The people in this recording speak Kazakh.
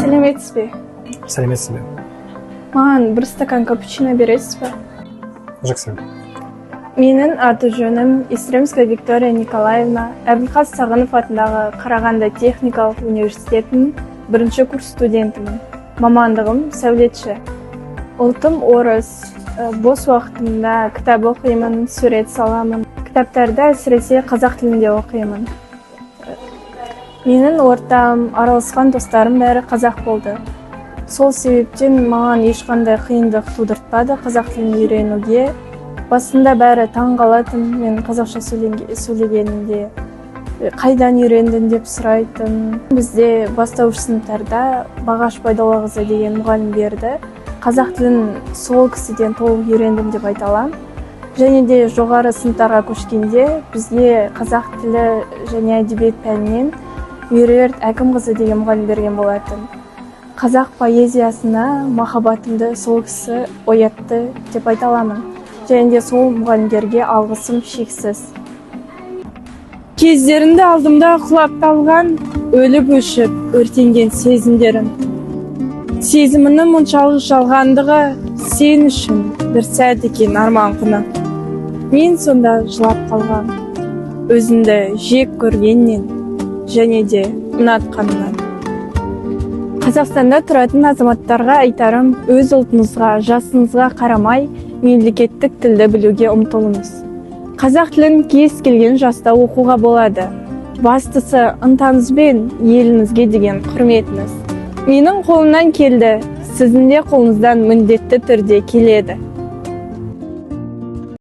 Сәлеметсіз бе? Сәлеметсіз бе? Маған бір стакан капучино бересіз бе? Жақсы. Менің аты жөнім Истремская Виктория Николаевна. Әбілқас Сағынов атындағы Қарағанды техникалық университетінің бірінші курс студентімін. Мамандығым сәулетші. Ұлтым орыс. Бос уақытымда кітап оқимын, сурет саламын. Кітаптарды әсіресе қазақ тілінде оқимын. Менің ортам, араласқан достарым бәрі қазақ болды. Сол себептен маған ешқандай қиындық тудыртпады қазақ тілін үйренуге. Басында бәрі таң қалатын мен қазақша сөйлегенімде. Қайдан үйрендің деп сұрайтын. Бізде бастауыш сыныптарда Бағаш Байдаллақызы деген мұғалім берді. Қазақ тілін сол кісіден толық үйрендім деп айта аламын. Және де жоғары сыныптарға көшкенде бізге қазақ тілі және әдебиет пәнінен Меруерт Әкімқызы деген мұғалім берген болатын. Қазақ поэзиясына махаббатымды сол кісі оятты деп айта аламын. Және де сол мұғалімдерге алғысым шексіз. Кездерінде алдымда құлап талған, өліп өшіп өртенген сезімдерім. Сезімінің мұншалық жалғандығы сен үшін бір сәт екен арман құны. Мен сонда жылап қалғам өзіңді жек көргеннен және де ұнатқаннан. Қазақстанда тұратын азаматтарға айтарым: өз ұлтыңызға, жасыңызға қарамай, мемлекеттік тілді білуге ұмтылыңыз. Қазақ тілін кез келген жаста оқуға болады. Бастысы ынтаңыз бен еліңізге деген құрметіңіз. Менің қолымнан келді, сіздің де қолыңыздан міндетті түрде келеді.